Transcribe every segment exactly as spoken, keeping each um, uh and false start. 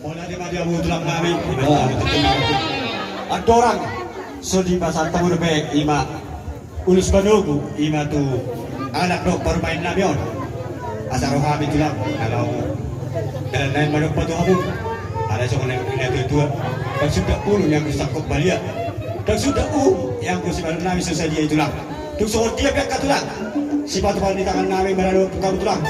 Mauliate ma di hamu tulang nami. Andorang so dipasahat hamu dope ima ulos manogu ima tu anak dohot parumaen nami on. Asa ro hami tulang, asa dalan nami mandok tu hamu. Alai songon na nidok ni natuatua, ndang suda ulu nianggo sangkop balia, ndang suda uhum nianggo sibalan nami so sadia i tulang. Tung songon dia pe angka tulang, sipatupaon ni tangan nami maradophon hamu tulang.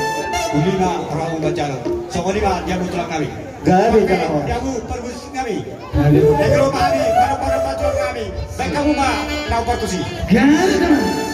Uli ma rohamu manjalo. Songon i ma di hamu tulang nami. Gabe. Di hamu parmusik nami. Gabe. Di hamu ma, di hamu parmusik nami. Baen hamu ma naung partusi. Gabe.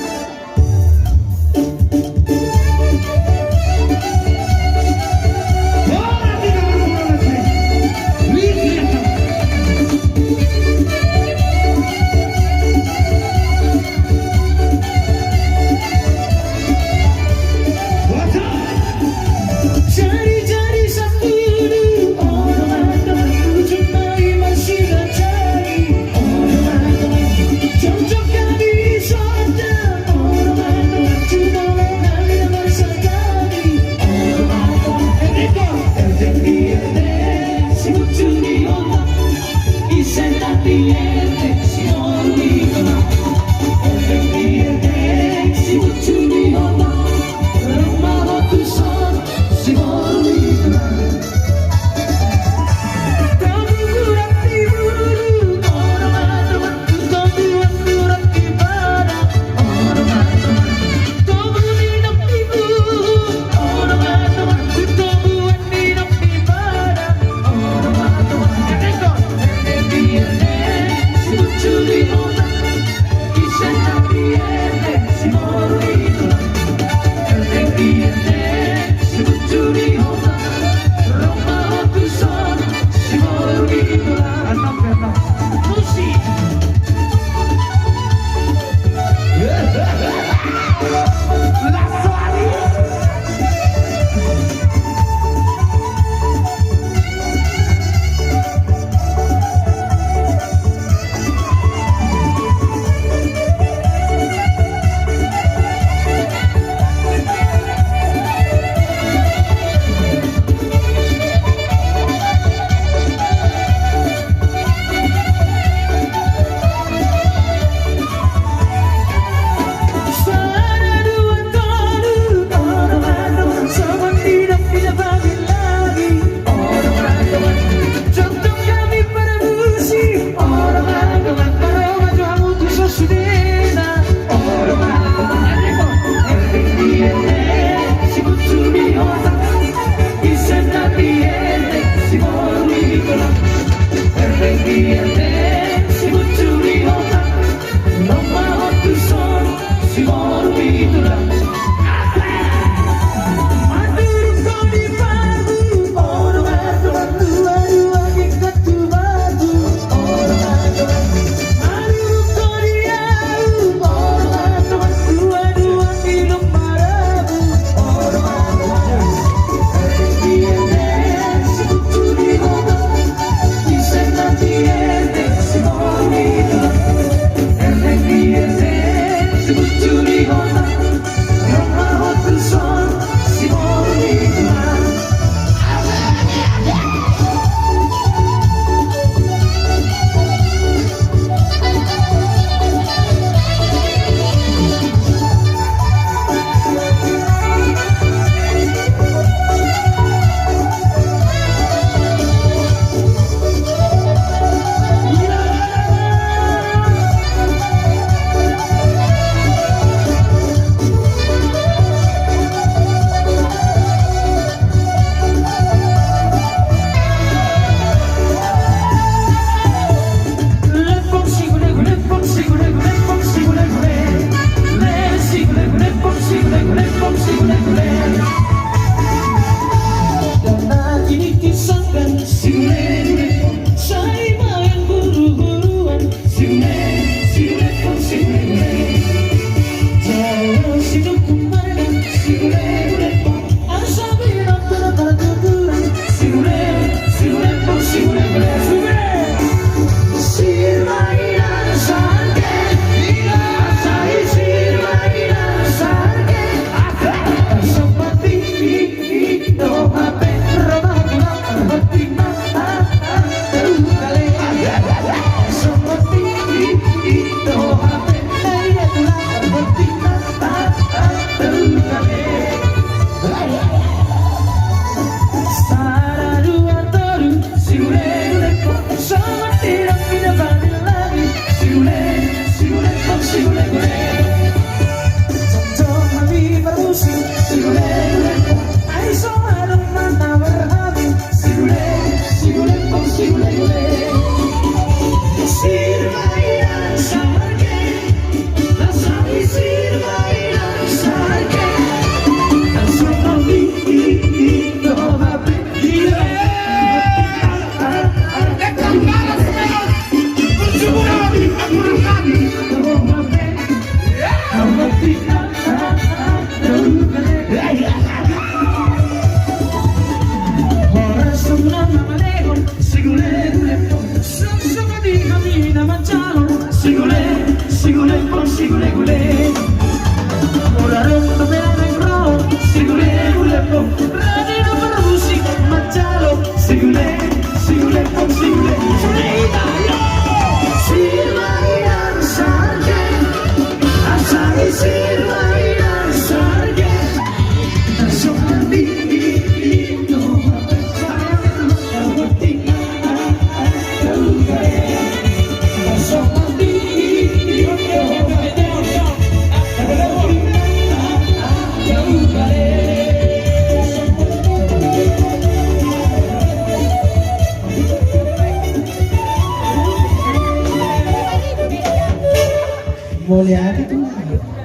Mauliate tu ma.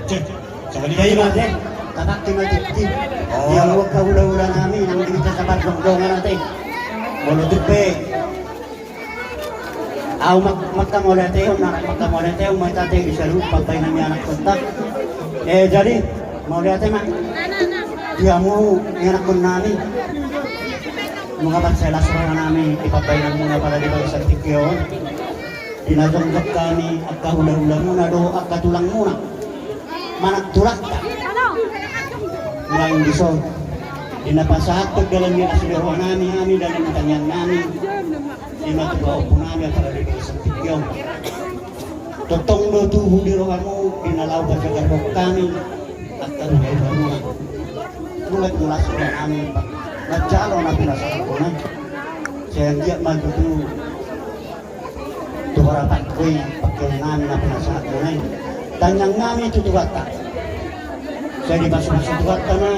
Cek. Jadi ma te, tatangki ma tingki. Oh. Di hamu angka hulahula nami nang di hita saparjongjongan ate. Molo tung pe ahu manghamauliateon, anak manghamauliateon ma hita ate di saluhut pambahenan ni anakkonta. Eh, jadi mauliate ma di hamu anakkon nami. Nunga mansai las roha nami di pambahenanmuna pala di bagasan tingki on. Di na jongjong hami angka hulahulamuna dohot angka tulangmuna, manang tulangta. Naeng dison, di na pasahathon dalan ni las ni roha nami hami, dalan ni tangiang nami, i ma tu pahompu nami apala di bagasan tingki on. Tongtong do tubu di rohamu di na laho pajagarhon hami angka hulahulamuna. Nunga las roha nami manjalo na pinasahatmuna i. Sai anggiat ma tutu tu harapanku i pangkeon nami na pinasahatmuna i. Tangiang nami tu Tuhanta, sai dipasupasu Tuhanta ma,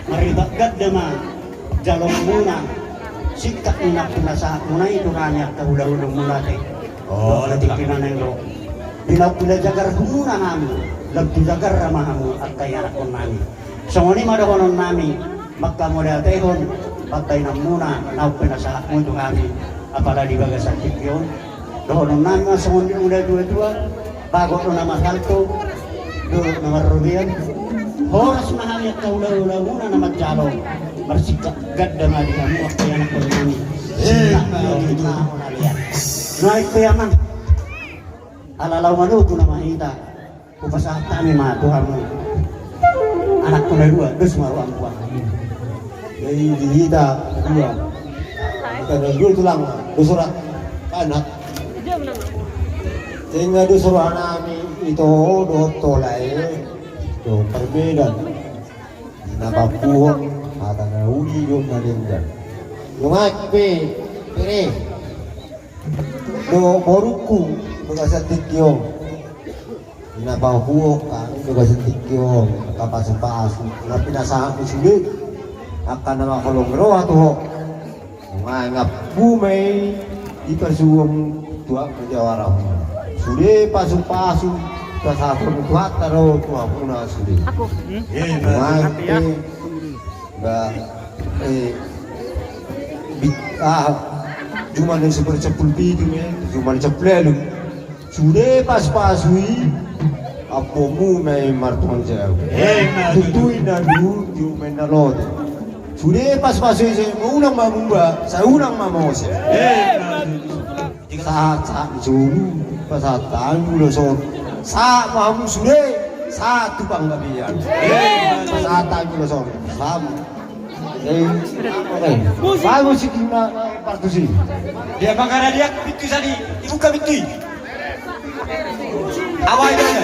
marlipat ganda ma jaloonmuna singkat ni na pinasahatmuna i tu hami angka hulahulamuna ate. Oh, dohot na tingki na naeng ro, di na pinajagarhonmuna hami, lam tu jagar ma hamu angka ianakhon nami. Songon i ma dohonon nami, manghamauliatehon pambahenanmuna naung pinasahatmu tu hami apala di bagasan tingki on. Dohonon nami ma songon nidok ni natuatua, bagot do na marhalto, dolok na marrobean. Horas ma hami angka hulahulamuna na manjalo, marsingkat ganda ma di hamu angka ianakhon nami. Eh, singkat ganda ma di hamu. Naeng pe amang, ala laho manogu nama hita. Hupasahat hami ma tu hamu anakku na dua, dos ma rohangku. Jadi di hita dua, hita na dua tulang, dos roha anak. Sehingga dos roha nami ito dohot tolai, do parbeda. Na papuhon hata na uli do na denggan. Nunga pe pere do borungku bagasan tingki on. Na pahuhuk hami do bagasan tingki on, angka pasupasu na pinasahatmu sude, angka na mangkaholongi roha tu ho. Mangampu ma i dipasuhuk tu angka jawara. Sude pasupasu pasahathon Tuhanta do tu hamuna sude. Mangampu. Ba, eh, bit-, ah, jumadi sampulu pitu, eh, jumadi sampulu ualu. Sude pasupasu i, ampumu ma i martanggung jawab. Eh, tutu i na dua, jumadi na lote. Sude pasupasu i, sai unang ma muba, sai unang ma mose. Eh, Sahat, sahat ni solu, pasahat hami molo son. Sahat ma hamu sude, sahat tu panggabean. Pasahat hami molo son. Sahat. Eh, eh. Bagus i na, na partusi. Dia mangkara dia pintu sadi, dibuka pintu i. Awal dia.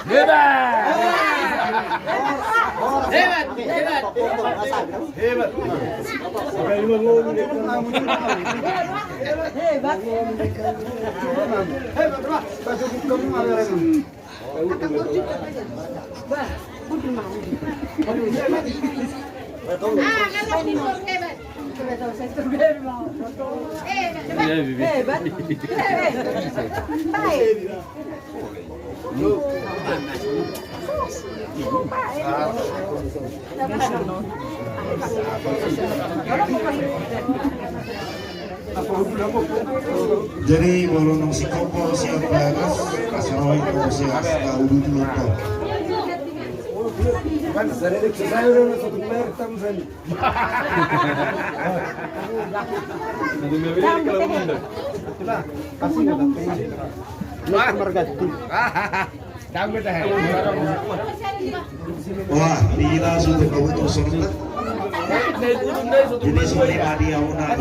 Hebat! Hebat! Hebat! Hebat! Hebat! Jadi molo nunga singkop sian bagas, asa ro i nunga sian na udu tu lontong. Wah, gila sudah kau tuh seneng. Jadi sore tadi aku nak.